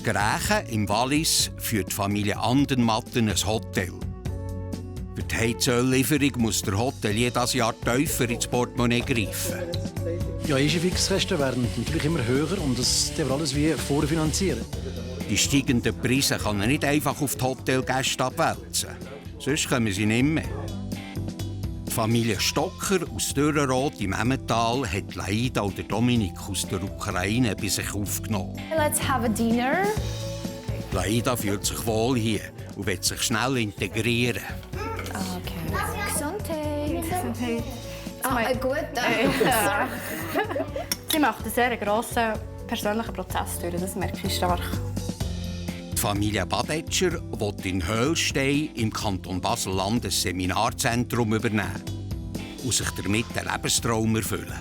In Grächen im Wallis führt die Familie Andermatten ein Hotel. Für die Heizöllieferung muss der Hotelier dieses Jahr tiefer ins Portemonnaie greifen. Ja, unsere Fixkosten werden natürlich immer höher und das wir alles wie vorfinanzieren. Die steigenden Preise kann er nicht einfach auf die Hotelgäste abwälzen. Sonst kommen sie nicht mehr. Die Familie Stocker aus Dürrenroth im Emmental hat Laida oder Dominik aus der Ukraine bei sich aufgenommen. Let's have a dinner. Laida fühlt sich wohl hier und will sich schnell integrieren. Okay. Gesundheit. Gut. Sie macht einen sehr grossen persönlichen Prozess durch, das merke ich stark. Die Familie Badetscher will in Höhlstein im Kanton Basel-Land ein Seminarzentrum übernehmen und sich damit den Lebenstraum erfüllen.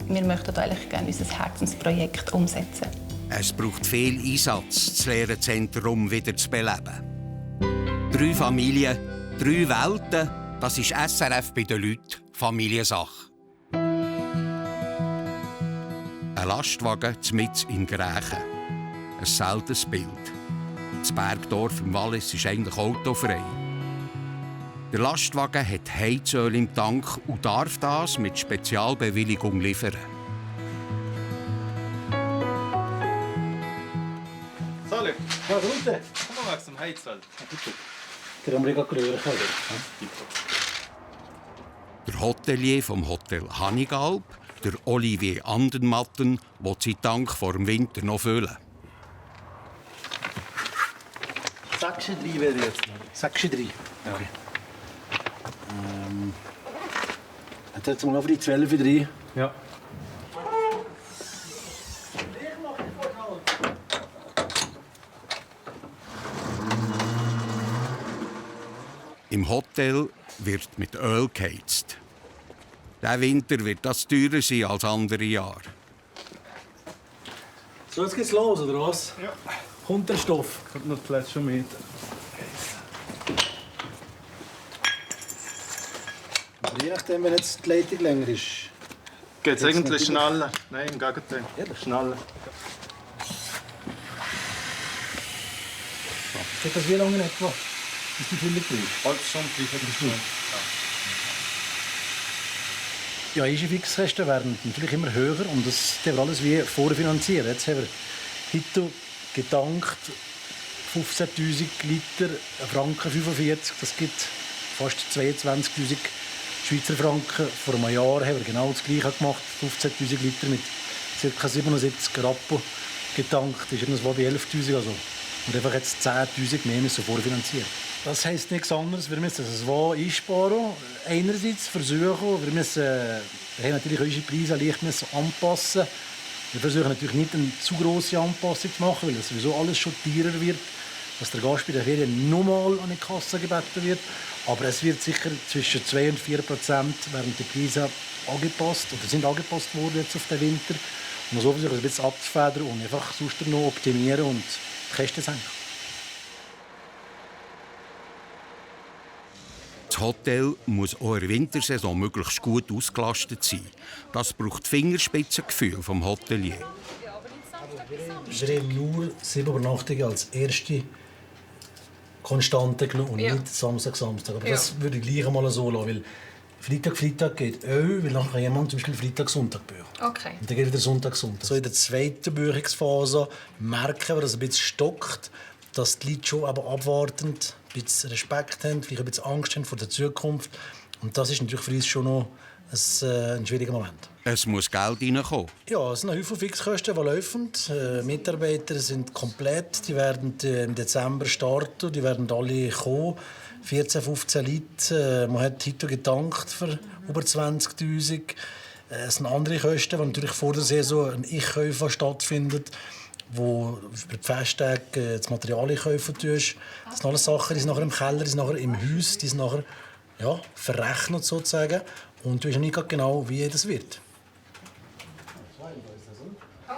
Wir möchten eigentlich gerne unser Herzensprojekt umsetzen. Es braucht viel Einsatz, das Lehrenzentrum wieder zu beleben. 3 Familien, 3 Welten, das ist SRF bei den Leuten Familiensache. Ein Lastwagen mitten in Grächen. Ein seltenes Bild. Das Bergdorf im Wallis ist eigentlich autofrei. Der Lastwagen hat Heizöl im Tank und darf das mit Spezialbewilligung liefern. Salut! Ja, Gute. Komm mal zum Heizöl. Der haben wir gerade gerührt. Der Hotelier vom Hotel Hanigalb, der Olivier Andermatten, will seinen Tank vor dem Winter noch füllen. 6,3 wäre jetzt. 6,3. Okay. Jetzt mal auf die 12,3. Ja. Im Hotel wird mit Öl geheizt. Diesen Winter wird das teurer sein als andere Jahre. So, jetzt geht's los, oder was? Ja. Kommt der Stoff? Kommt noch Platz schon mit. Aber je nachdem, wenn jetzt die Leitung länger ist. Geht's Jetzt eigentlich natürlich- schneller? Nein, im Gegenteil. Ehrlich? Schneller. Geht das wie lange in etwa? Ist die Füllung drin? Halb Stunde, dreiviertel Stunde. Ja, unsere Fixkosten werden natürlich immer höher und das wir alles wie vorfinanzieren. Jetzt haben wir heute getankt 15'000 Liter, 1,45 Franken. Das gibt fast 22'000 Schweizer Franken. Vor einem Jahr haben wir genau das Gleiche gemacht, 15'000 Liter mit ca. 77 Rappo getankt. Das ist irgendwas bei 11'000 also. Und einfach jetzt 10'000 mehr müssen vorfinanzieren. Das heisst nichts anderes. Wir müssen es einsparen. Einerseits versuchen, wir haben natürlich unsere Preise leicht anpassen. Wir versuchen natürlich nicht eine zu grosse Anpassung zu machen, weil es sowieso alles schon teurer wird, dass der Gast bei der Ferien nochmal an die Kasse gebeten wird. Aber es wird sicher zwischen 2 und 4% werden die Preise angepasst oder sind angepasst worden jetzt auf den Winter. Und so versuchen wir es ein bisschen abzufedern und einfach sonst noch optimieren und die Kosten senken. Das Hotel muss auch in der Wintersaison möglichst gut ausgelastet sein. Das braucht Fingerspitzengefühl vom Hotelier. Wir haben nur 7 Übernachtungen als erste Konstante genommen und nicht Samstag. Aber das würde ich gleich einmal so lassen, weil Freitag geht auch, weil dann kann jemand zum Beispiel Freitag, Sonntag buchen. Okay. Und dann geht wieder Sonntag. So in der zweiten Buchungsphase merken wir, dass es ein bisschen stockt, dass die Leute schon aber abwartend, ein bisschen Respekt haben, vielleicht ein bisschen Angst haben vor der Zukunft. Und das ist natürlich für uns schon noch ein schwieriger Moment. Es muss Geld reinkommen. Ja, es sind Haufen Fixkosten, die laufen. Mitarbeiter sind komplett. Die werden im Dezember starten. Die werden alle kommen. 14, 15 Leute. Man hat heute getankt für über 20'000. Es sind andere Kosten, die natürlich vor der Saison ein Ich-Käufer stattfindet, wo über die Festtage das Material einkaufen tust. Das sind alles Sachen, die sind nachher im Keller, die sind nachher im Haus, die sind nachher verrechnet sozusagen. Und du weißt nicht genau, wie das wird.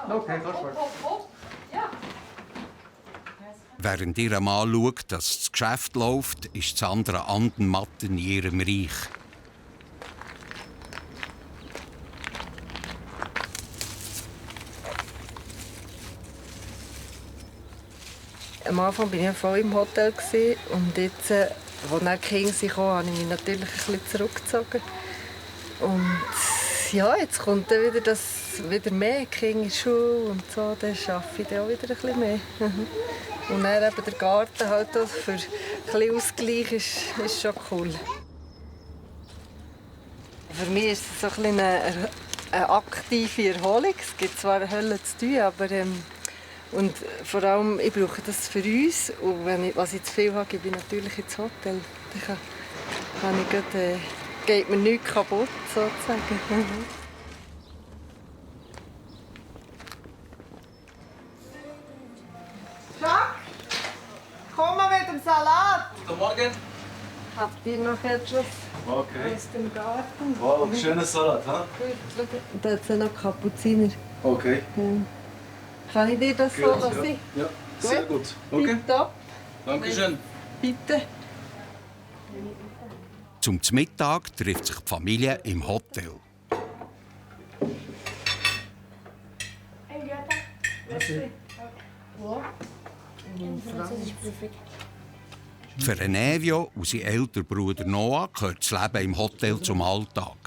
Okay, Während ihr Mann schaut, dass das Geschäft läuft, ist Sandra Andermatten in ihrem Reich. Am Anfang war ich voll im Hotel und jetzt, als dann die Kinder kamen, habe ich mich natürlich ein bisschen zurückgezogen. Und ja, jetzt kommt dann wieder mehr Kinder in die Schule und so, dann arbeite ich dann auch wieder ein bisschen mehr. Und dann eben der Garten halt auch für ein bisschen Ausgleich ist schon cool. Für mich ist es so ein bisschen eine aktive Erholung. Es gibt zwar eine Hölle zu tun, aber und vor allem, ich brauche das für uns. Und was ich zu viel habe, gebe ich natürlich ins Hotel. Dann geht mir nichts kaputt, sozusagen. Jacques, komm mal mit dem Salat. Guten Morgen. Habt ihr noch etwas Okay. aus dem Garten? Wow, schöner Salat, ha? Da hat es noch Kapuziner. Okay. Kann ich dir das so lassen? Ja, sehr gut. Okay. Tipptopp. Dankeschön. Bitte. Zum Mittag trifft sich die Familie im Hotel. Für Nevio und sein älterer Bruder Noah gehört das Leben im Hotel zum Alltag.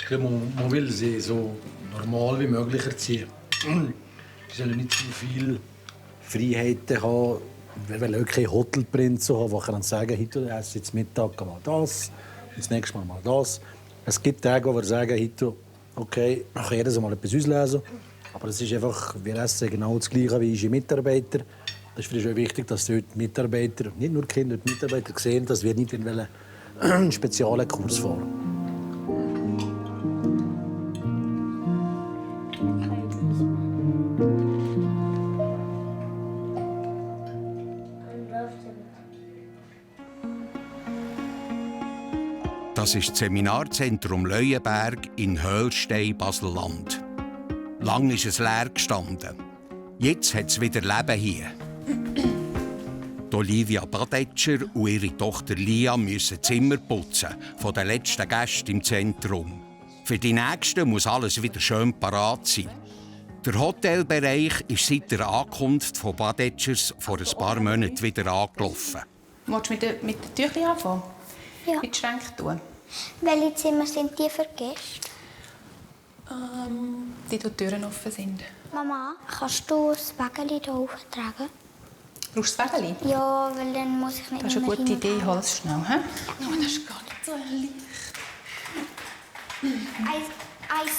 Man will sie so normal wie möglich erziehen. Sie sollen nicht zu viel Freiheiten haben. Wir wollen auch keinen Hotelprinz haben, der kann sagen, heute esse ich zum Mittag mal das, das nächste Mal das. Es gibt Tage, wo wir sagen, heute, okay, man kann jedes Mal etwas auslesen. Aber es ist einfach, wir essen genau das Gleiche wie unsere Mitarbeiter. Das ist für uns auch wichtig, dass die Mitarbeiter, nicht nur die Kinder, die Mitarbeiter sehen, dass wir nicht in einen speziellen Kurs fahren. Das ist das Seminarzentrum Leuenberg in Höllstein, Basel-Land. Lang ist es leer gestanden. Jetzt hat es wieder Leben hier. Die Olivia Badetscher und ihre Tochter Lia müssen Zimmer putzen von den letzten Gästen im Zentrum. Für die Nächsten muss alles wieder schön parat sein. Der Hotelbereich ist seit der Ankunft von Badetschers vor ein paar Monaten wieder angelaufen. Willst du mit den Tüchern anfangen? Ja. Mit Schränken tun? Welche Zimmer sind die für Gäste? Die Türen offen sind. Mama, kannst du das Wägeli hier auftragen? Brauchst du das Wägeli? Ja, weil dann muss ich nicht Das ist eine mehr gute Idee, hinfahren. hol es schnell. He? Oh, das ist gar nicht so leicht. Eins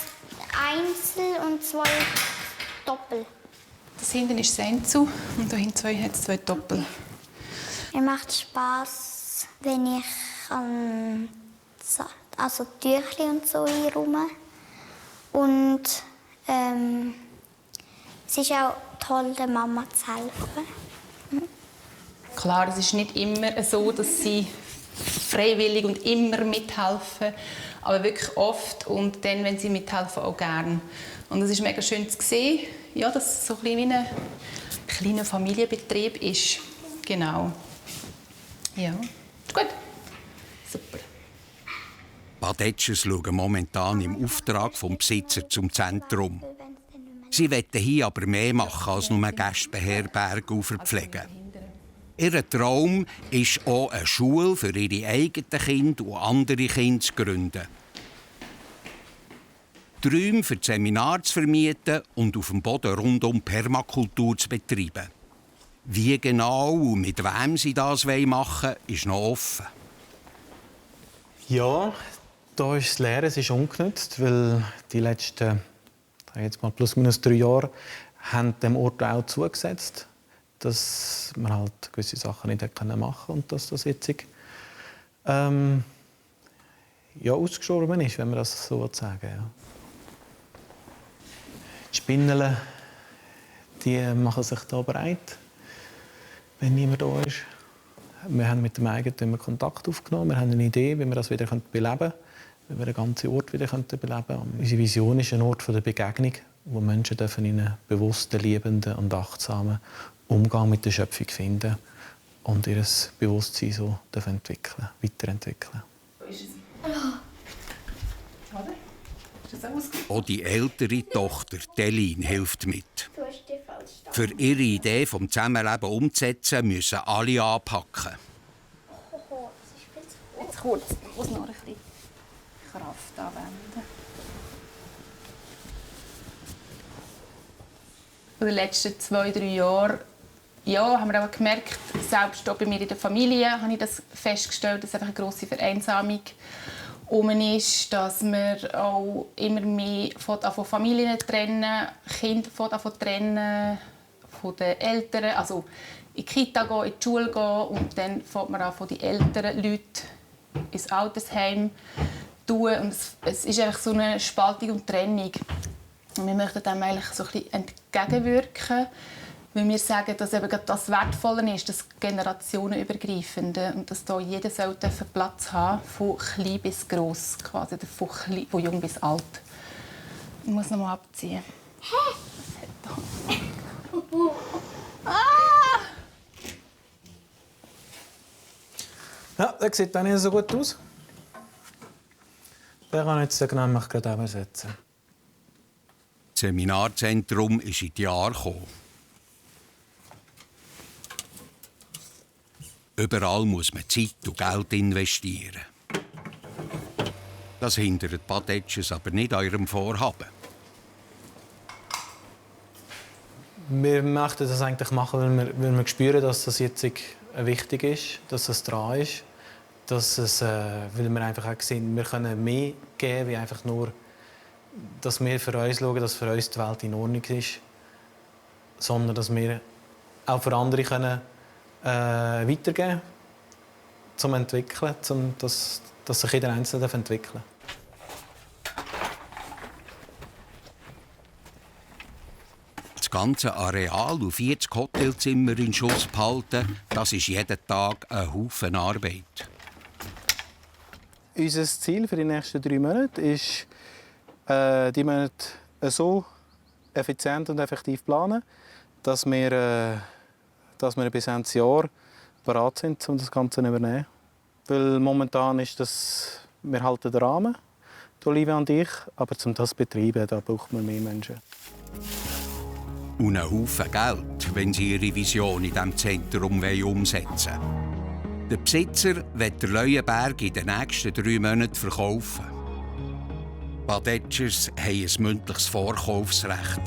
Einzel und 2 Doppel. Das hinten ist das Einzel und da hinten hat es 2 Doppel. Mir macht Spass, wenn ich also Tüchli und so einräume. Und es ist auch toll, der Mama zu helfen. Klar, es ist nicht immer so, dass sie freiwillig und immer mithelfen, aber wirklich oft und dann, wenn sie mithelfen, auch gern. Und es ist mega schön zu sehen, ja, dass es so ein bisschen wie ein kleiner Familienbetrieb ist. Genau. Ja, ist gut. Super. Badetschers schauen momentan im Auftrag vom Besitzer zum Zentrum. Sie wollen hier aber mehr machen als nur Gäste beherbergen und verpflegen. Ihr Traum ist auch eine Schule für ihre eigenen Kinder und andere Kinder zu gründen. Die Räume für das Seminar zu vermieten und auf dem Boden rundum Permakultur zu betreiben. Wie genau und mit wem sie das machen wollen, ist noch offen. Ja, da ist das Leere, es ist ungenutzt, weil die letzten jetzt mal plus minus 3 Jahre haben dem Ort auch zugesetzt, dass man halt gewisse Sachen nicht machen konnte und dass das jetzt ja, ausgestorben ist, wenn man das so sagen will. Ja. Die Spinnen, die machen sich da bereit, wenn niemand da ist. Wir haben mit dem Eigentümer Kontakt aufgenommen. Wir haben eine Idee, wie wir das wieder beleben können, wie wir den ganzen Ort wieder beleben können. Unsere Vision ist ein Ort der Begegnung, wo Menschen in einen bewussten, liebenden und achtsamen Umgang mit der Schöpfung finden und ihr Bewusstsein so weiterentwickeln. Auch die ältere Tochter, Delin, hilft mit. Für ihre Idee vom Zusammenleben umzusetzen, müssen alle anpacken. Jetzt kurz, ich muss noch ein bisschen Kraft anwenden. In den letzten 2-3 Jahren haben wir auch gemerkt, selbst auch bei mir in der Familie habe ich das festgestellt, dass einfach eine grosse Vereinsamung ist, dass wir auch immer mehr von Familien trennen, Kinder trennen von den Eltern, also in die Kita gehen, in die Schule gehen und dann fängt man an, von den älteren Leuten ins Altersheim zu tun. Und es ist einfach so eine Spaltung und Trennung. Und wir möchten dem eigentlich so ein bisschen entgegenwirken, weil wir sagen, dass eben das Wertvolle ist, das Generationenübergreifende und dass da jeder Platz haben von klein bis gross, quasi von jung bis alt. Ich muss noch mal abziehen. Ja, der sieht auch nicht so gut aus. Den kann ich jetzt nämlich gerade übersetzen. Das Seminarzentrum ist in die Jahre gekommen. Überall muss man Zeit und Geld investieren. Das hindert Bad Etschers aber nicht an ihrem Vorhaben. Wir möchten das eigentlich machen, weil wir spüren, dass das jetzt wichtig ist, dass es dran ist. Weil wir einfach auch sehen, wir können mehr geben, wie einfach nur, dass wir für uns schauen, dass für uns die Welt in Ordnung ist. Sondern dass wir auch für andere können, weitergeben können, zum Entwickeln, dass sich jeder Einzelne entwickeln darf. Das ganze Areal und 40 Hotelzimmer in Schuss behalten, das ist jeden Tag ein Haufen Arbeit. Unser Ziel für die nächsten 3 Monate ist, die Monate so effizient und effektiv planen, dass wir bis Ende des Jahres bereit sind, um das Ganze zu übernehmen. Weil momentan ist das, wir halten den Rahmen, Olivia und ich, aber um das zu betreiben, da braucht man mehr Menschen. Und einen Haufen Geld, wenn sie ihre Vision in diesem Zentrum umsetzen wollen. Der Besitzer will den Leuenberg in den nächsten 3 Monaten verkaufen. Bad Etschers haben ein mündliches Vorkaufsrecht.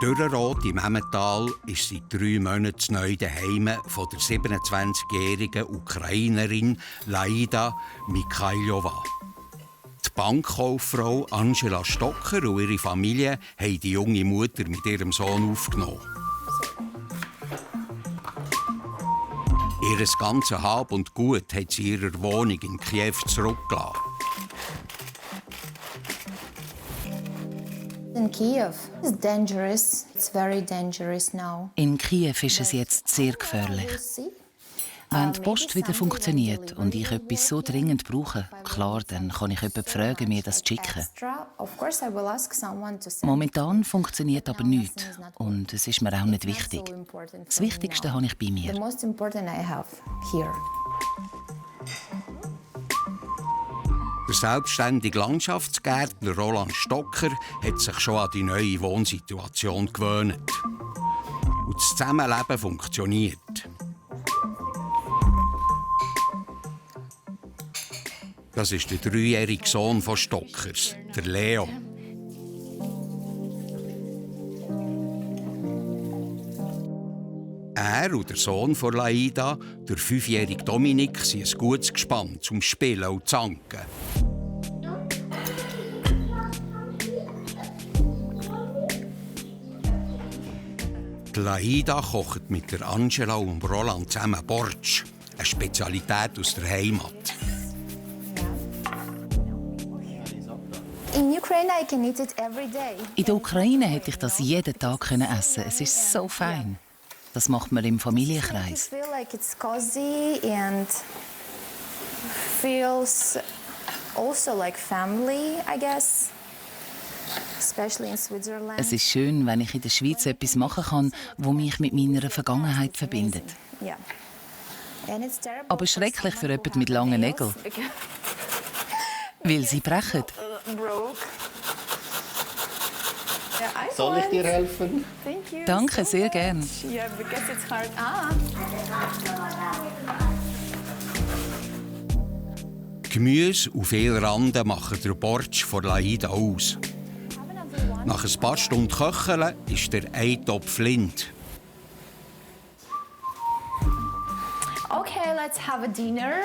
Dürrenrot im Emmental ist seit 3 Monaten neu daheim von der 27-jährigen Ukrainerin Laida Mikhailowa. Die Bankkauffrau Angela Stocker und ihre Familie haben die junge Mutter mit ihrem Sohn aufgenommen. Ihr ganzes Hab und Gut hat sie in ihrer Wohnung in Kiew zurückgelassen. In Kiew it's dangerous. It's very dangerous now. In Kiew ist es jetzt sehr gefährlich. Wenn die Post wieder funktioniert und ich etwas so dringend brauche, klar, dann kann ich jemanden fragen, mir das zu schicken. Momentan funktioniert aber nichts und es ist mir auch nicht wichtig. Das Wichtigste habe ich bei mir. Der selbstständige Landschaftsgärtner Roland Stocker hat sich schon an die neue Wohnsituation gewöhnt. Und das Zusammenleben funktioniert. Das ist der 3-jährige Sohn von Stockers, der Leo. Er und der Sohn von Laida, der 5-jährige Dominik, sind ein gutes Gespann zum Spielen und Zanken. Die Laida kocht mit der Angela und Roland zusammen Bortsch, eine Spezialität aus der Heimat. In der Ukraine hätte ich das jeden Tag essen können. Es ist so fein. Das macht man im Familienkreis. Es ist schön, wenn ich in der Schweiz etwas machen kann, das mich mit meiner Vergangenheit verbindet. Aber schrecklich für jemanden mit langen Nägeln. Weil sie brechen. Soll ich dir helfen? Danke, sehr gern. Gemüse und viel Randen machen den Bortsch von Laida aus. Nach ein paar Stunden Köcheln ist der Eintopf Flint. Okay, let's have a dinner.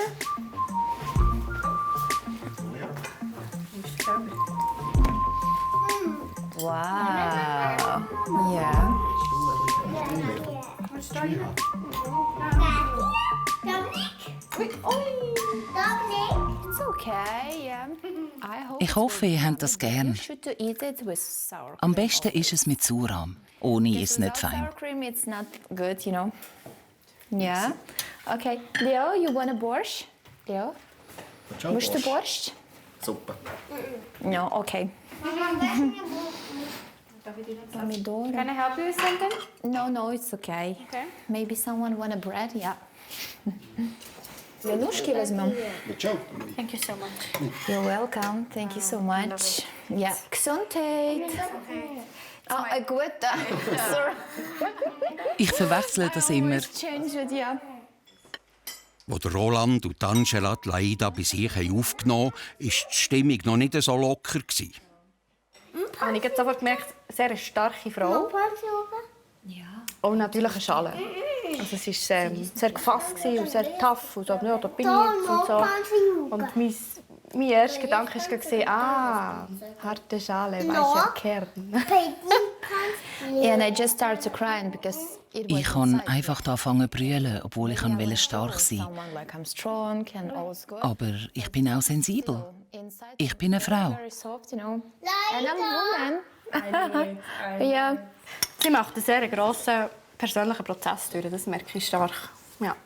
Wow. Yeah. It's okay, yeah. Ich hoffe, ihr habt das gern. Am besten ist es mit Sauerrahm. Ohne ist es nicht fein. Sour cream, it's not good, you know. Yeah. Okay. Leo, you want a borscht? Leo? Möchtest du Borscht? Super. No, okay. Pomidoro. Can I help you with something? No, it's okay. Okay. Maybe someone want a bread? Yeah. Januszki wezmę. Thank you so much. You're welcome. Thank you so much. Yeah. Gesundheit. Oh, gut. Sorry. Ich verwechsle das immer. Change it, yeah. Als Roland und Angela die Laida bei sich aufgenommen haben, war die Stimmung noch nicht so locker. Habe ich jetzt sofort gemerkt, sehr eine starke Frau. Ja. Und natürlich eine Schale. Also es war sehr gefasst und sehr tough. Und so, ja, da bin ich jetzt und so. Und mein erster Gedanke war, harte Schale, weicher Kern. And I just started to cry because it was Ich kann einfach anfangen zu brüllen, obwohl ich stark sein wollte. someone like I'm strong and all's good. Aber ich bin auch sensibel. Ich bin eine Frau. Very soft, you know. And I'm a woman. Ja. Sie macht einen sehr grossen persönlichen Prozess durch, das merke ich stark. Ja.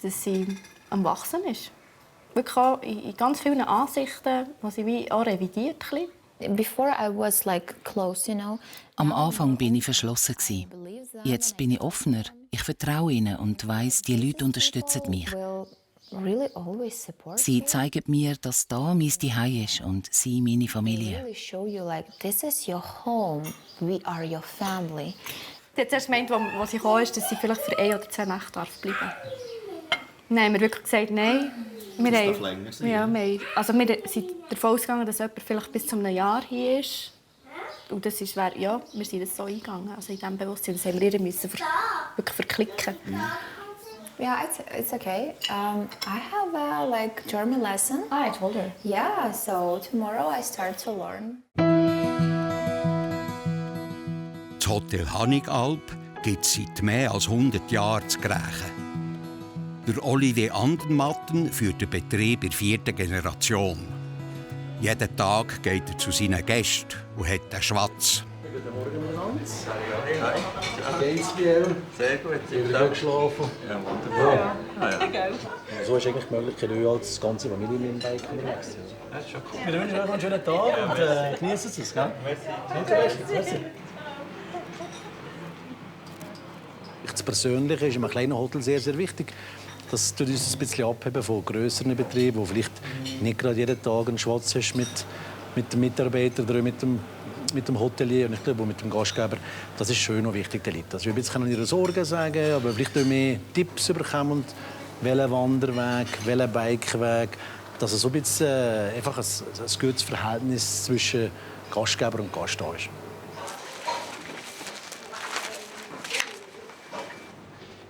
Dass sie am Wachsen ist. Wirklich auch in ganz vielen Ansichten, die sie wie auch revidiert. Before I was like close, you know. Am Anfang bin ich verschlossen. Jetzt bin ich offener. Ich vertraue ihnen und weiss, die Leute unterstützen mich. Really always support. Sie zeigen mir, dass da mein Zuhause ist und sie meine Familie. Really show you like this is your home. We are your family. Sie hat zuerst gemeint, als sie kam, dass sie vielleicht für 1 oder 2 Nächte bleiben darf. Dann haben wir wirklich gesagt, nein. Wir darf länger sein. Ja, wir sind davon ausgegangen, dass jemand vielleicht bis zu einem Jahr hier ist. Und das ist, ja, wir sind das so eingegangen. Also in diesem Bewusstsein, das haben wir ihr müssen wirklich verklicken. Yeah, it's okay. I have a like German lesson. I told her. Yeah, so tomorrow I start to learn. Das Hotel Hanigalp gibt es seit mehr als 100 Jahren zu Grächen. Der Olivier Andermatten führt den Betrieb in der 4. Generation. Jeden Tag geht er zu seinen Gästen und hat einen Schwatz. Guten Morgen miteinander. Hi. Geht's dir? Sehr gut. Gut geschlafen? Ja, wunderbar. So ist eigentlich die Möglichkeit, als ganze Familie mit dem Bike unterwegs. Das ist schon cool. Wir wünschen euch einen schönen Tag und genießen es, gell? Danke. Das Persönliche ist in einem kleinen Hotel sehr, sehr wichtig. Das tut uns ein bisschen abheben von grösseren Betrieben, wo vielleicht nicht gerade jeden Tag einen Schwatz hast mit dem Mitarbeiter oder mit dem Hotelier und ich glaube mit dem Gastgeber. Das ist schön und wichtig den Leuten. Also ich will jetzt ihre Sorgen sagen, aber vielleicht mehr Tipps bekommen und welchen Wanderweg, welchen Bikeweg, dass es so ein bisschen einfach ein gutes Verhältnis zwischen Gastgeber und Gast da ist.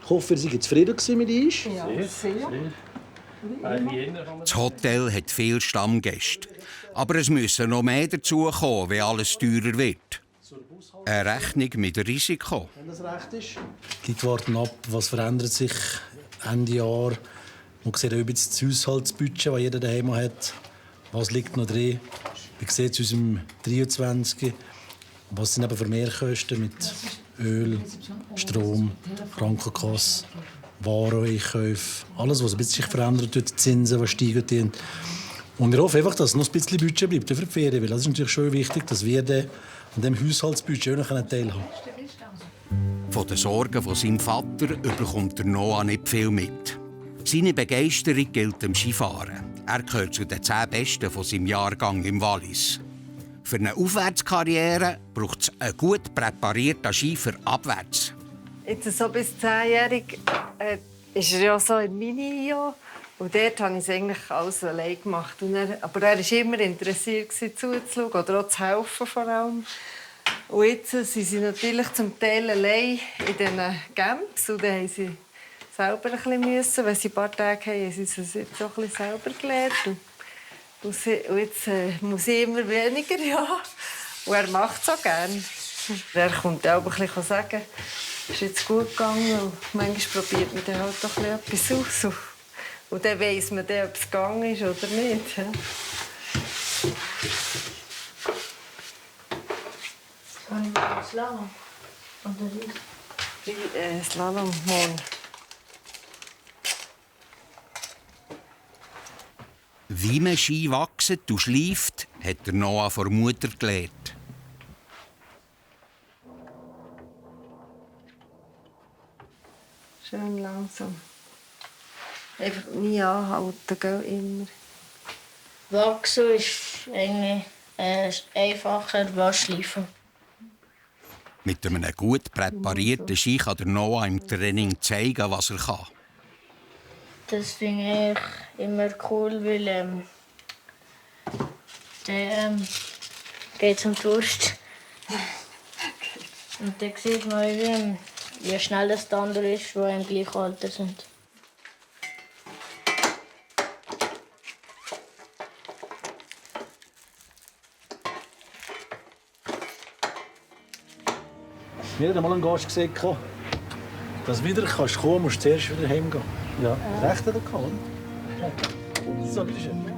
Ich hoffe, Sie waren zufrieden mit uns. Ja, sehr. Das Hotel hat viele Stammgäste. Aber es müssen noch mehr dazukommen, wenn alles teurer wird. Eine Rechnung mit Risiko. Wenn das recht ist. Die Leute warten ab, was verändert sich Ende Jahr. Man sieht auch ein bisschen das Haushaltsbudget, das jeder daheim hat. Was liegt noch drin? Wie sieht es in unserem 23? Was sind aber für Mehrkosten mit Öl, Strom, Krankenkasse, Wareneinkäufe, alles, was ein bisschen sich verändert, die Zinsen, die steigen. Und ich hoffe einfach, dass noch ein bisschen Budget bleibt für die Ferien, weil das ist natürlich schon wichtig, dass wir an diesem Haushaltsbudget noch teilhaben können. Von den Sorgen von seinem Vater bekommt der Noah nicht viel mit. Seine Begeisterung gilt dem Skifahren. Er gehört zu den 10 Besten von seinem Jahrgang im Wallis. Für eine Aufwärtskarriere braucht es einen gut präparierten Skifahrer abwärts. Jetzt so bis 10-jährig ist er ja so in Mini-Jahr. Und dort habe ich es eigentlich alles allein gemacht. Aber er war immer interessiert, zuzuschauen oder auch zu helfen vor allem. Und jetzt sind sie natürlich zum Teil allein in diesen Camps. Und dann mussten sie selber ein bisschen. Wenn sie ein paar Tage haben, haben sie es jetzt auch ein bisschen selber gelernt. Und jetzt muss ich immer weniger, ja. Und er macht es auch gerne. Er kommt auch ein bisschen sagen, es ist jetzt gut gegangen. Und manchmal probiert man dann halt auch etwas aus. Und dann weiss man dann, ob es gegangen ist oder nicht. Ja. Slalom? Oder Slalom morgen. Wie man Ski wächst und schleift, hat der Noah von der Mutter gelernt. Schön langsam. Einfach nie anhalten, gell, immer. Wachsen ist eigentlich einfacher als Schleifen. Mit einem gut präparierten Ski kann der Noah im Training zeigen, was er kann. Das finde ich immer cool, weil der geht zum Durst. Und dann sieht man, wie schnell das der andere ist, die im gleichen Alter sind. Wieder einmal einen Gast gesehen, dass du wieder kommen kannst, musst du zuerst wieder heimgehen. Ja. Recht oder kann? So, bitte schön.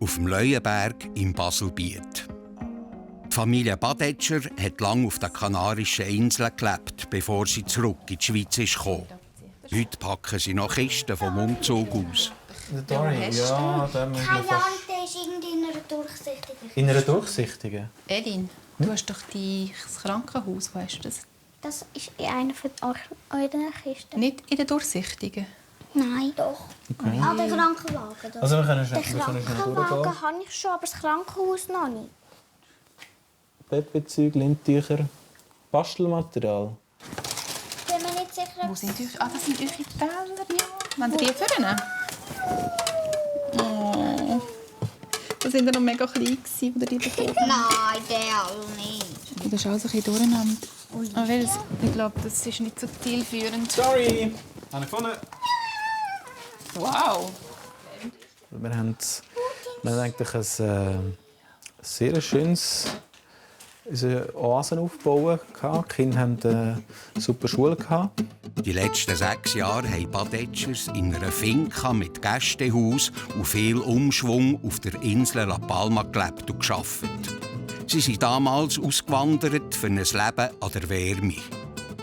Auf dem Leuenberg im Baselbiet. Die Familie Badetscher hat lange auf den Kanarischen Inseln gelebt, bevor sie zurück in die Schweiz ist gekommen. Heute packen sie noch Kisten vom Umzug aus. Dori, ja, da müssen wir Keine fast... Ahnung, der ist irgendwie in einer durchsichtigen. In einer durchsichtigen? Edin, du hast doch das Krankenhaus, weißt du das? Das ist in einer von euren Kisten. Nicht in der durchsichtigen? Nein, doch. Okay. Ah, der Krankenwagen. Also wir können Den schnell durchgehen. Krankenwagen habe ich schon, aber das Krankenhaus noch nicht. Bettbezüge, Lindtücher, Bastelmaterial. Bin mir nicht sicher, Wo sind die? Ah, das sind eure Teller, ja. Wollen Sie die führen? Oh. Da sind ja noch mega klein, als ihr die bekommen habt. Nein, der nicht. Das ist alles ein bisschen durcheinander. Aber ich glaube, das ist nicht so zielführend. Sorry! Habe ich gefunden. Wow! Wir haben eigentlich ein sehr schönes Oasen aufbauen. Die Kinder hatten eine super Schule. Die letzten 6 Jahre haben Badetschers in einer Finca mit Gästehaus und viel Umschwung auf der Insel La Palma gelebt und gearbeitet. Sie sind damals ausgewandert für ein Leben an der Wärme.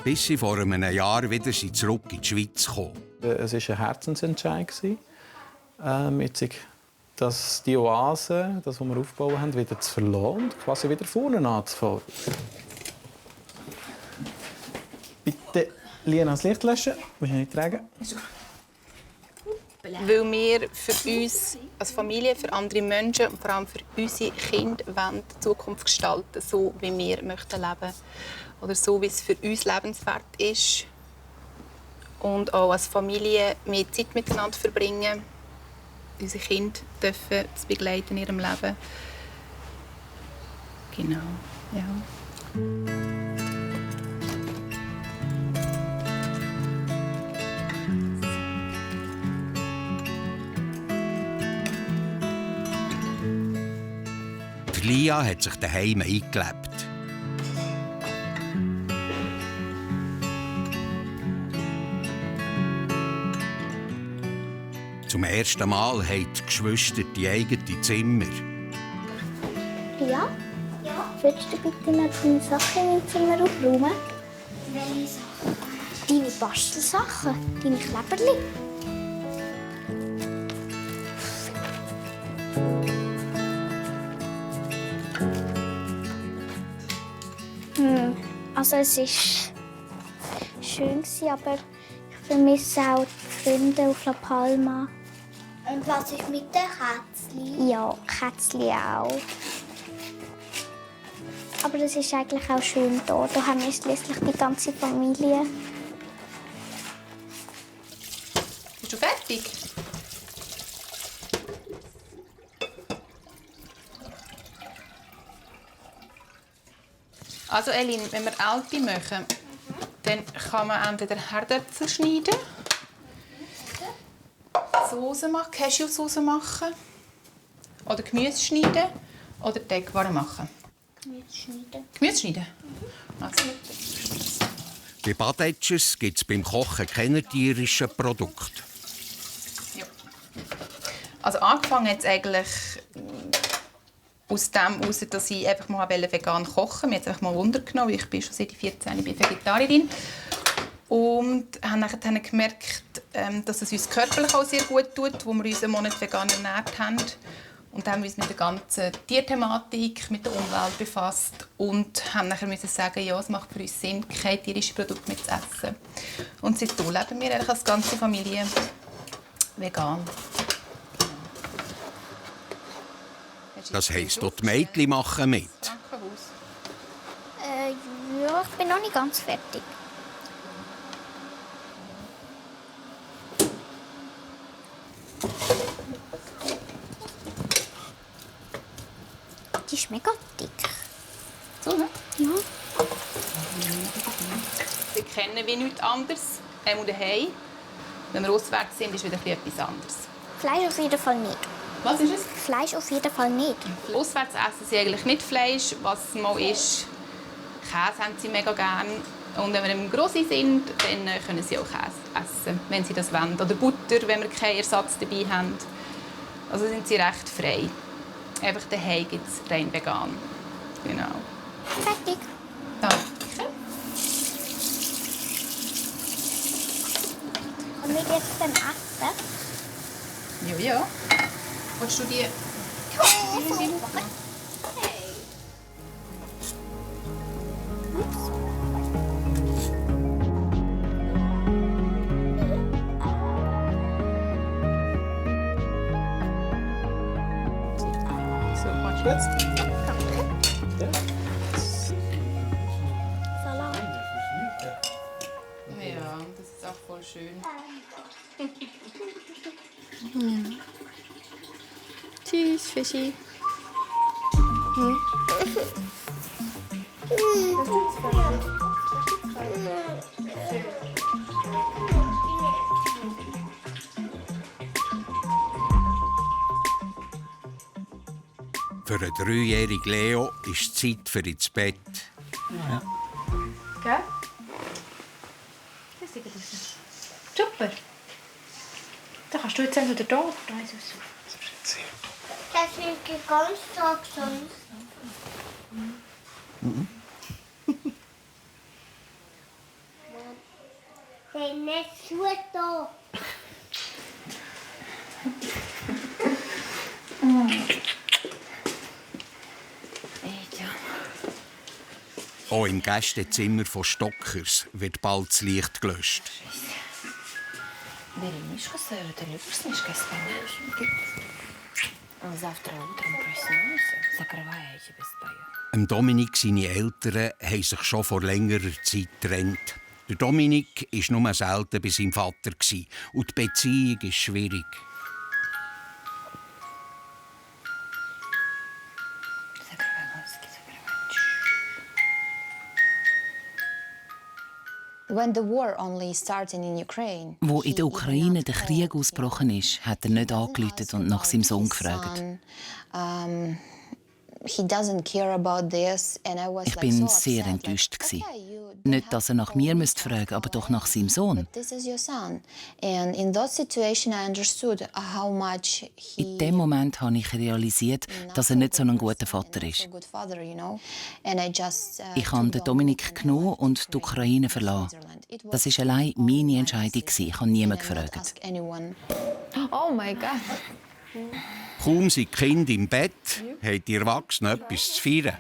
Bis sie vor einem Jahr wieder zurück in die Schweiz kamen. Es war ein Herzensentscheid, dass die Oase, das, was wir aufgebaut haben, wieder zu verlassen und quasi wieder vorne anzufangen. Bitte Lina das Licht löschen. Musst du nicht tragen. Weil wir für uns als Familie, für andere Menschen und vor allem für unsere Kinder die Zukunft gestalten, so wie wir möchten leben. Oder so, wie es für uns lebenswert ist. Und auch als Familie mehr Zeit miteinander verbringen. Unsere Kinder dürfen zu begleiten in ihrem Leben. Genau, ja. Lia hat sich daheim eingelebt. Zum ersten Mal haben die Geschwister die eigenen Zimmer. Ja? Ja. Würdest du bitte noch deine Sachen in mein Zimmer aufräumen? Welche Sachen? Deine Bastelsachen, deine Kleberli. Also es war schön, aber ich vermisse auch die Freunde auf La Palma. Und was ist mit den Kätzchen? Ja, Kätzchen auch. Aber es ist eigentlich auch schön hier. Da haben wir schließlich die ganze Familie. Bist du fertig? Also Elin, wenn wir Alpi machen, dann kann man entweder Herdöpfel schneiden, Soße machen, Cashewsoße machen, oder Gemüse schneiden, oder Teigwaren machen. Gemüse schneiden. Gemüse schneiden? Also. Bei Badetschers gibt es beim Kochen keine tierischen Produkte. Ja. Also angefangen hat es eigentlich aus dem heraus, dass ich einfach mal vegan kochen wollte. Mir hat es einfach mal Wunder genommen, weil ich bin schon seit 14 Jahren Vegetarierin. Und haben dann gemerkt, dass es uns körperlich auch sehr gut tut, wo wir uns einen Monat vegan ernährt haben. Und dann haben wir uns mit der ganzen Tierthematik, mit der Umwelt befasst und haben dann sagen, ja, es macht für uns Sinn, keine tierischen Produkte mehr zu essen. Und seitdem leben wir eigentlich als ganze Familie vegan. Das heisst, die Mädchen machen mit. Ja, ich bin noch nicht ganz fertig. Die ist mega dick. So, ne? Ja. Wir kennen wie nichts anderes. Daheim. Wenn wir auswärts sind, ist wieder etwas anderes. Fleisch auf jeden Fall nicht. Was ist es? Fleisch auf jeden Fall nicht. Auswärts essen sie eigentlich nicht Fleisch. Was mal ist, Käse haben sie mega gerne. Und wenn wir im Grossi sind, dann können sie auch Käse essen, wenn sie das wollen. Oder Butter, wenn wir keinen Ersatz dabei haben. Also sind sie recht frei. Einfach daheim gibt es rein vegan. Genau. Fertig. Danke. Und wir jetzt dann essen? Ja, ja. Willst du die? So, kannst du jetzt? Salat. Ja, das ist auch voll schön. Tschüss, Fischi. Für einen 3-jährigen Leo ist die Zeit für ins Bett. Ja. Gell? Das ist es. Super. Dann kannst du jetzt wieder da. Das ist ganz langsam. Wenn nicht so da. Auch im Gästezimmer von Stockers wird bald das Licht gelöscht. Вероничка, ты любишь снежка спать? Завтра утром проснемся, закрывай, я тебе спою. Dominik seine Eltern haben sich schon vor längerer Zeit getrennt. Der Dominik war nur selten bei seinem Vater und die Beziehung ist schwierig. Wo in der Ukraine der Krieg ausgebrochen ist, hat er nicht angerufen und nach seinem Sohn gefragt. Ich bin sehr enttäuscht. Nicht, dass er nach mir fragen müsste, aber doch nach seinem Sohn. In dem Moment habe ich realisiert, dass er nicht so ein guter Vater ist. Ich habe den Dominik genommen und die Ukraine verlassen. Das war allein meine Entscheidung. Ich habe niemanden gefragt. Oh mein Gott. Kaum sind die Kinder im Bett, haben die Erwachsenen etwas zu feiern.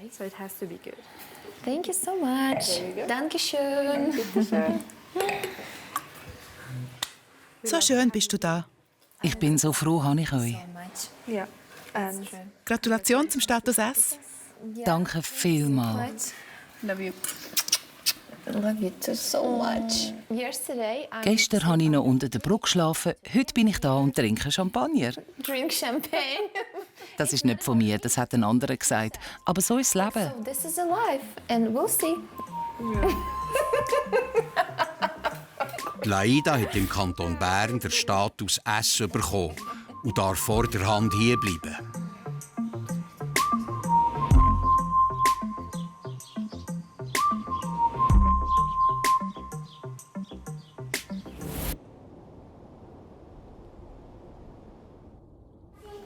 Thank you so much. Dankeschön. So schön bist du da. Ich bin so froh, habe ich euch. Ja. Gratulation zum Status S. Danke vielmals. Love you. Love you too so much. Yesterday I Gestern habe ich noch unter der Brücke geschlafen. Heute bin ich da und trinke Champagner. drink champagne. Das ist nicht von mir, das hat ein anderer gesagt. Aber so ist das Leben. So this is a life and we'll see. Die Laida hat im Kanton Bern den Status S bekommen und darf vor der Hand hier bleiben.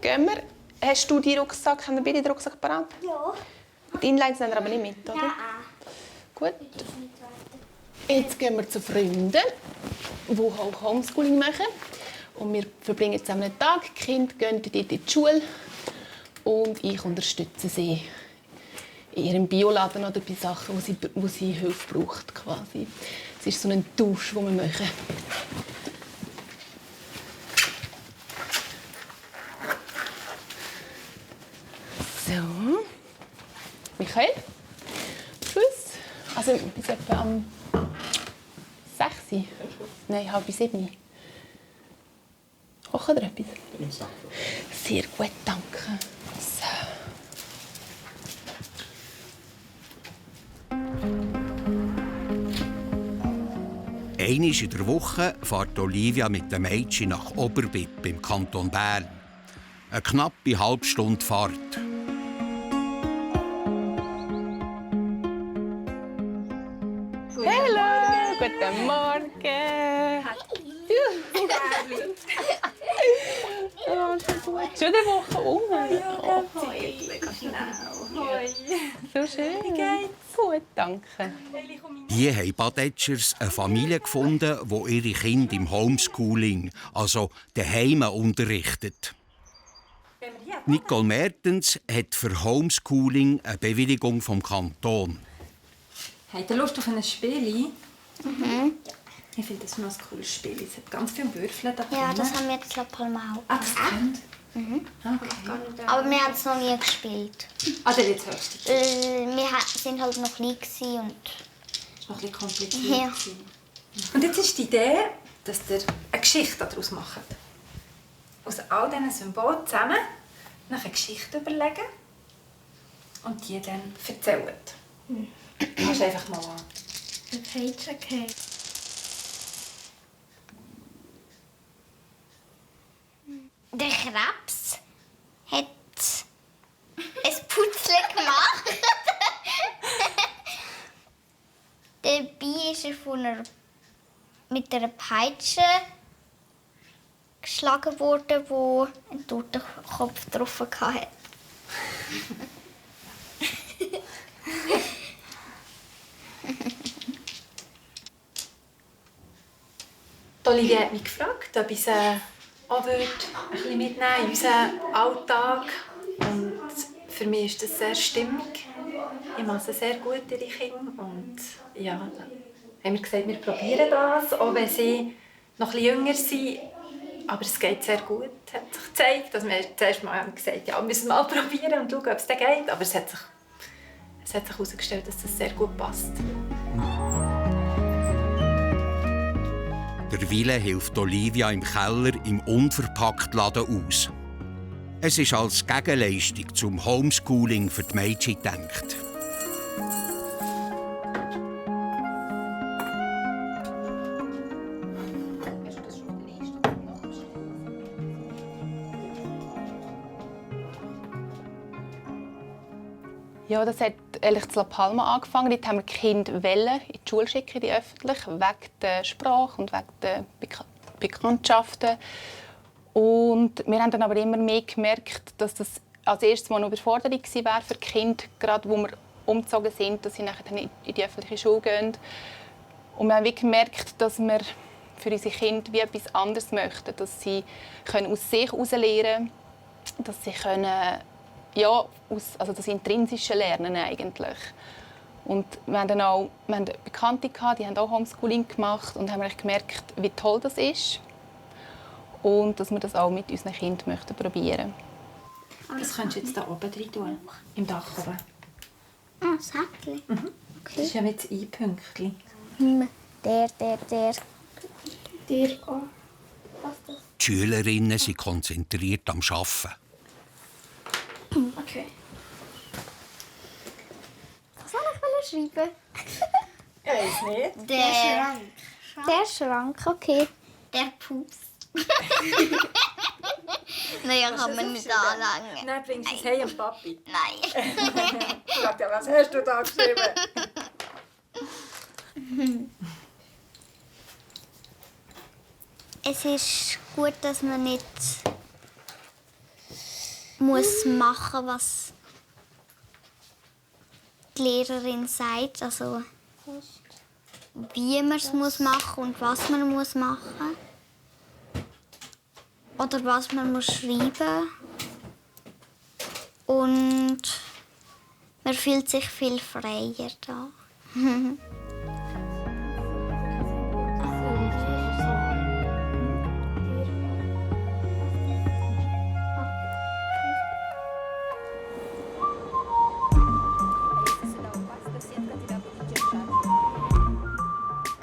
Gehen wir. Hast du deinen Rucksack? Haben wir beide den Rucksack parat? Ja. Die Inlines nehmen wir aber nicht mit, oder? Nein. Gut. Jetzt gehen wir zu Freunden, die auch Homeschooling machen. Und wir verbringen zusammen einen Tag. Die Kinder gehen dort in die Schule. Und ich unterstütze sie in ihrem Bioladen oder bei Sachen, wo sie Hilfe braucht. Quasi. Es ist so ein Tausch, den wir machen. So. Michael? Tschüss. Also bis etwa am 6 Uhr? Nein, 6:30. Kochen ihr etwas? Sehr gut, danke. So. Einmal in der Woche fährt Olivia mit dem Mädchen nach Oberbipp im Kanton Bern. Eine knappe halbe Stunde Fahrt. Hallo, guten Morgen. Oh, so gut. Schon eine Woche um. Ja, mega schnell. So schön. Wie geht's? Gut, danke. Hier haben Badetschers eine Familie gefunden, die ihre Kinder im Homeschooling, also daheim, unterrichtet. Nicole Mertens hat für Homeschooling eine Bewilligung vom Kanton. Habt ihr Lust auf ein Spiel? Mhm. Ich finde das noch ein cooles Spiel. Es hat ganz viele Würfel da drin. Ja, das haben wir jetzt La Palma auch. Ah, das kennt? Mhm. Okay. Aber wir haben es noch nie gespielt. Ah, dann jetzt hörst du. Wir sind halt noch klein und... Das war noch ein bisschen kompliziert. Ja. Und jetzt ist die Idee, dass ihr eine Geschichte daraus macht. Aus all diesen Symbolen zusammen nach eine Geschichte überlegen und die dann erzählen. Du kannst einfach mal an. Okay. Der Krebs hat ein Putzle gemacht. Dabei ist er mit einer Peitsche geschlagen worden, wo einen Totenkopf drauf hatte. Olivia hat mich gefragt, ob ich sie auch ein bisschen mitnehmen in unseren Alltag. Und für mich ist das sehr stimmig. Ich mache sie sehr gut, ihre Kinder. Und ja, haben wir gesagt, wir probieren das, auch wenn sie noch ein bisschen jünger sind. Aber es geht sehr gut, hat sich gezeigt. Dass wir zuerst mal gesagt haben, ja, wir müssen mal probieren und schauen, ob es dann geht. Aber es hat sich herausgestellt, dass das sehr gut passt. Derweil hilft Olivia im Keller im Unverpacktladen aus. Es ist als Gegenleistung zum Homeschooling für die Mädchen gedacht. Ja, das hat ehrlich in La Palma angefangen. Dort haben wir die Kinder in die Schule schicken, die öffentlich, wegen der Sprache und wegen der Bekanntschaften. Und wir haben dann aber immer mehr gemerkt, dass das als erstes mal eine Überforderung war für die Kinder, gerade wo wir umgezogen sind, dass sie nachher in die öffentliche Schule gehen. Und wir haben wirklich gemerkt, dass wir für unsere Kinder wie etwas anderes möchten, dass sie aus sich heraus lernen können, dass sie das Intrinsische lernen eigentlich. Und wir haben Bekannte gehabt, die haben auch Homeschooling gemacht und haben gemerkt, wie toll das ist und dass wir das auch mit unseren Kindern probieren möchten. Das könntest du jetzt hier oben drin tun, im Dach oben. Ah, das Häkchen. Mhm. Okay. Das ist ja wie das I-Pünktchen. Der. Die Schülerinnen sind konzentriert am Arbeiten. Okay. Was soll ich schreiben? Ich weiß nicht. Der Schrank. Der Schrank, okay. Der Pups. Naja, kann man nicht anlangen. Nein, bringst du es heim, Papi? Nein. Sagt ja, was hast du da geschrieben? Es ist gut, dass man nicht muss machen, was die Lehrerin sagt, also wie man es muss machen und was man muss machen oder was man muss schreiben. Und man fühlt sich viel freier da.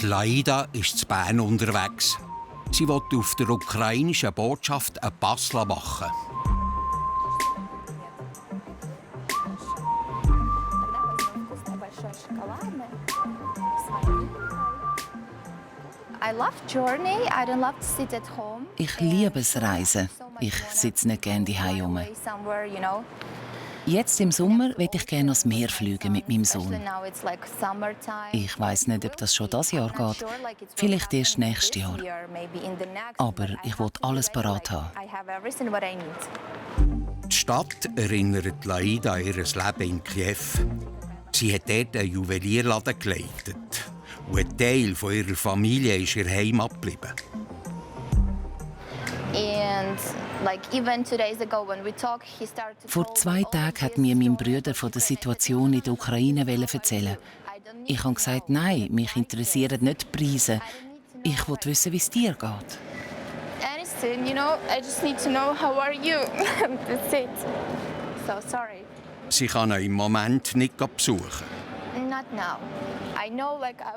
Laida ist in Bern unterwegs. Sie will auf der ukrainischen Botschaft einen Pass machen. Ich liebe das Reisen. Ich sitze nicht gerne zu Hause rum. Jetzt im Sommer will ich gerne ans Meer fliegen mit meinem Sohn. Ich weiss nicht, ob das schon dieses Jahr geht. Vielleicht erst nächstes Jahr. Aber ich will alles parat haben. Die Stadt erinnert Laida an ihr Leben in Kiew. Sie hat dort einen Juwelierladen geleitet. Und ein Teil von ihrer Familie ist ihr Heimat geblieben. Vor 2 Tagen hat mir mein Bruder von der Situation in der Ukraine erzählen. Ich habe gesagt, nein, mich interessieren nicht die Preise. Ich will wissen, wie es dir geht. Sie kann ihn im Moment nicht besuchen.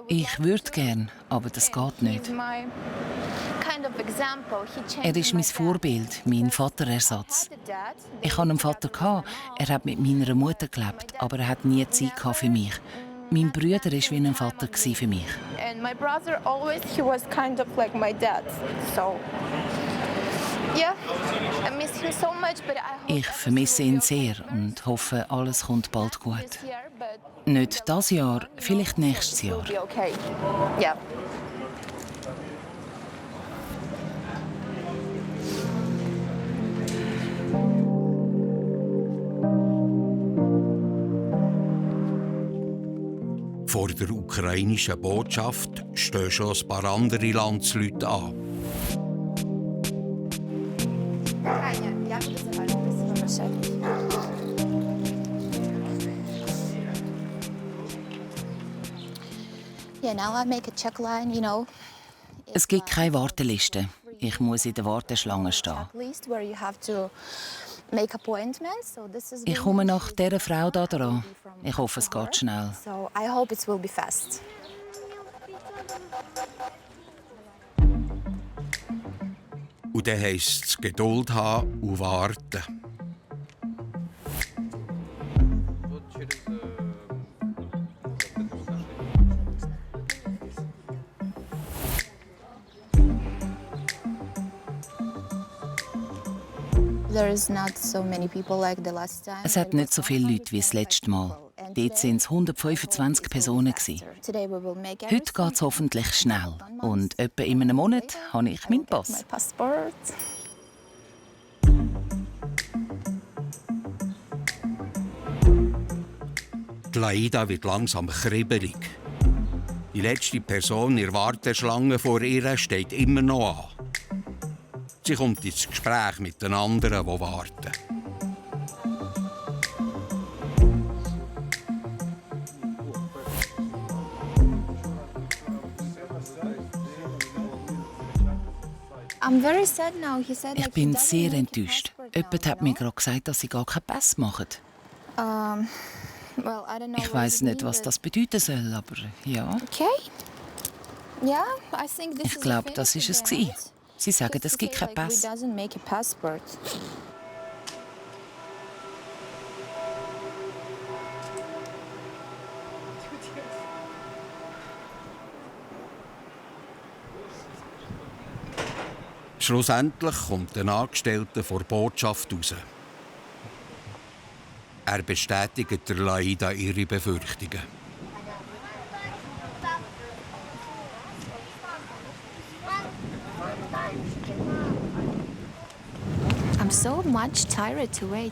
Ich würde gern, aber das geht nicht. Er ist mein Vorbild, mein Vaterersatz. Ich hatte einen Vater, er hat mit meiner Mutter gelebt, aber er hat nie Zeit für mich. Mein Bruder war wie ein Vater für mich. Ich vermisse ihn sehr und hoffe, alles kommt bald gut. Nicht dieses Jahr, vielleicht nächstes Jahr. Vor der ukrainischen Botschaft stehen schon ein paar andere Landsleute an. Es gibt keine Warteliste. Ich muss in der Warteschlange stehen. Ich komme nach dieser Frau hier dran. Ich hoffe, es geht schnell. Und dann heisst es Geduld haben und warten. Es hat nicht so viele Leute wie das letzte Mal. Dort waren es 125 Personen. Heute geht es hoffentlich schnell. Und etwa in einem Monat habe ich meinen Pass. Die Laida wird langsam kribbelig. Die letzte Person in der Warteschlange vor ihr steht immer noch an. Sie kommt ins Gespräch mit den anderen, die warten. Ich bin sehr enttäuscht. Jemand hat mir gerade gesagt, dass sie gar keinen Pass machen. Ich weiß nicht, was das bedeuten soll, aber ja. Ich glaube, das war es. Sie sagen, es gibt keinen Pass. Schlussendlich kommt ein Angestellter vor der Botschaft raus. Er bestätigt der Laida ihre Befürchtungen.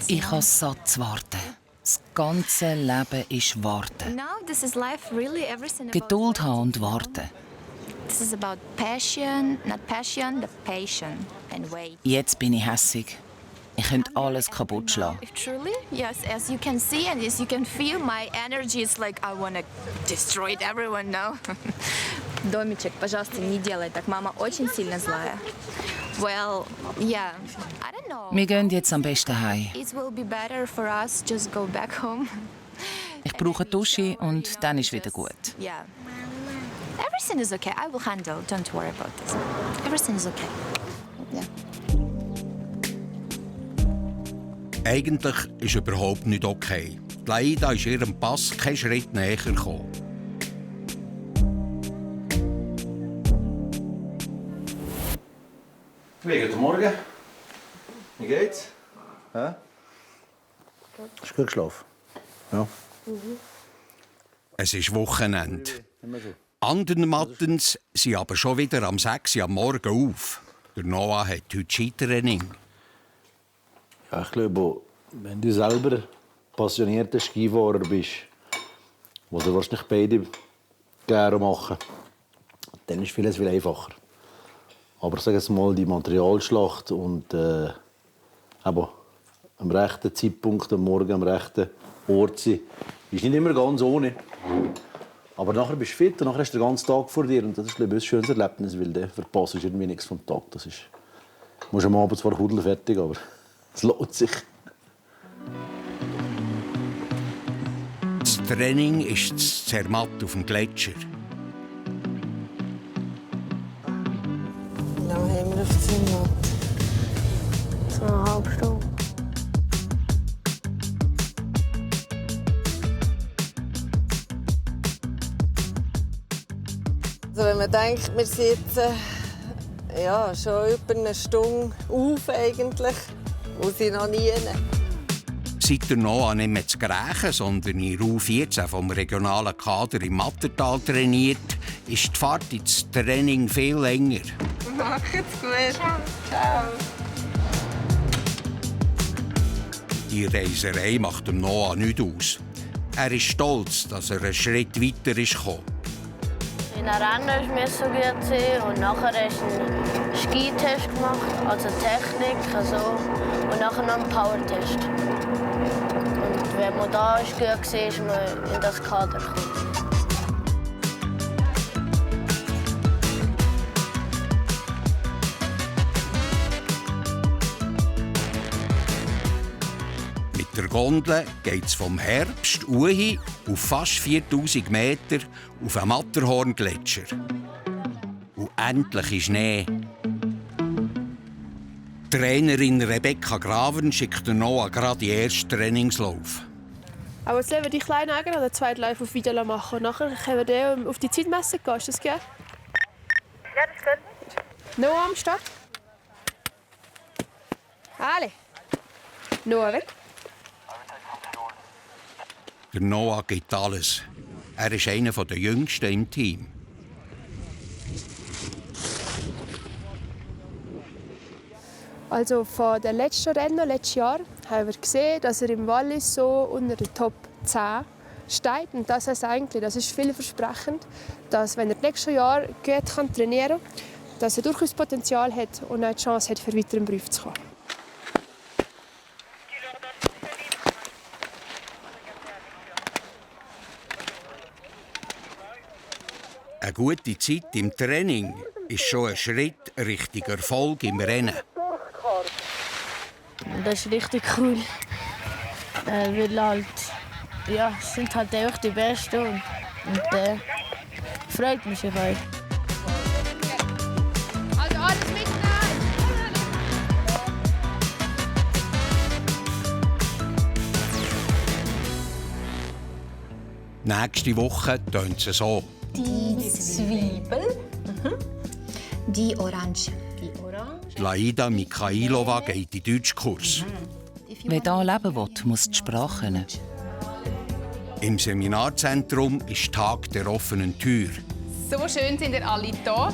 Ich habe es satt zu warten. Das ganze Leben ist Warten. Geduld haben und warten. Jetzt bin ich hässig. Ich könnte alles kaputt schlagen. Yes, as you can see and as you can feel, my energy is like I want to destroy everyone now. Домичек, пожалуйста, не делай так. Мама очень сильно злая. Well, yeah, I don't know. Wir gehen jetzt am besten heim. It will be better for us just go back home. Ich brauche eine Dusche und dann ist wieder gut. Yeah. Everything is okay. I will handle. Don't worry about this. Everything is okay. Yeah. Eigentlich ist überhaupt nicht okay. Die Laida ist ihrem Pass keinen Schritt näher gekommen. Guten Morgen. Wie geht's? Hä? Hast du gut geschlafen? Ja. Es ist Wochenende. Anderen Mattens sind aber schon wieder am 6 Uhr am Morgen auf. Der Noah hat heute Skitraining. Ja, ich glaube, wenn du selber passionierter Skifahrer bist, was du wahrscheinlich beide gerne machen, dann ist vieles viel einfacher. Aber sag jetzt mal, die Materialschlacht und am rechten Zeitpunkt, am Morgen am rechten Ort sein, ist nicht immer ganz ohne. Aber nachher bist du fit und nachher hast du den ganzen Tag vor dir. Und das ist, glaube ich, ein schönes Erlebnis, weil du verpasst irgendwie nichts vom Tag. Das ist, du musst am Abend zwar hudelfertig, aber es lohnt sich. Das Training ist das Zermatt auf dem Gletscher. Wie lange haben wir auf Zermatt? So eine halbe Stunde. Also wenn man denkt, wir sitzen schon über eine Stunde auf eigentlich, wo sie noch nie. Seit der Noah nicht mehr zu Grächen, sondern in U14 vom regionalen Kader im Mattertal trainiert, ist die Fahrt ins Training viel länger. Macht's gut. Ciao. Die Reiserei macht dem Noah nichts aus. Er ist stolz, dass er einen Schritt weiter ist gekommen. In der Rennen war es so gut und nachher hast du einen Skitest gemacht, also Technik, und nachher noch einen Powertest. Und wenn man da gut war, ist man in das Kader gekommen. Mit der Gondel geht es vom Herbst Uhi auf fast 4000 Meter auf den Matterhorngletscher. Und endlich ist Schnee. Die Trainerin Rebecca Graven schickt Noah gerade den ersten Trainingslauf. Aber jetzt lassen wir die kleinen Äger an den zweiten Lauf auf Video machen. Nachher können wir den auf die Zeitmesse gehen. Ist das gut? Ja, das ist gut. Noah am Start. Alle. Noah weg. Der Noah gibt alles. Er ist einer der Jüngsten im Team. Also von den letzten Rennen, letztes Jahr, haben wir gesehen, dass er im Wallis so unter den Top 10 steht. Und das heißt eigentlich, das ist vielversprechend, dass wenn er nächstes Jahr gut trainieren kann, dass er durchaus Potenzial hat und eine Chance hat, für weitere Berufe zu kommen. Eine gute Zeit im Training ist schon ein Schritt Richtung Erfolg im Rennen. Das ist richtig cool. Weil halt, ja, sind halt einfach die Besten und freut mich halt. Also alles mitnehmen! Nächste Woche tönt es so. Die Zwiebel. Die Orange. Laida Mikhailova geht in den Deutschkurs. Wer hier leben will, muss die Sprache können. Im Seminarzentrum ist Tag der offenen Tür. So schön sind ihr alle da.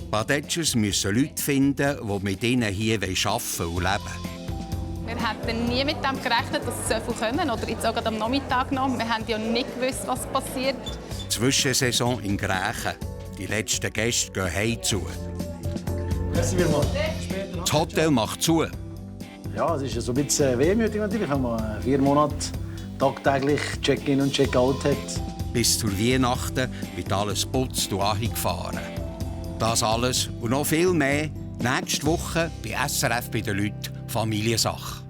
Badetschers müssen Leute finden, die mit ihnen hier arbeiten und leben. Wir hätten nie mit dem gerechnet, dass es so viel kommen. Oder jetzt auch am Nachmittag noch. Wir haben ja nicht gewusst, was passiert. Zwischensaison in Grächen. Die letzten Gäste gehen heim zu. Das Hotel macht zu. Ja, es ist so ein bisschen wehmütig natürlich, wenn man 4 Monate tagtäglich Check-in und Check-out hat. Bis zur Weihnachten wird alles putzt und angefahren. Das alles und noch viel mehr nächste Woche bei SRF bei den Leuten Familiensache.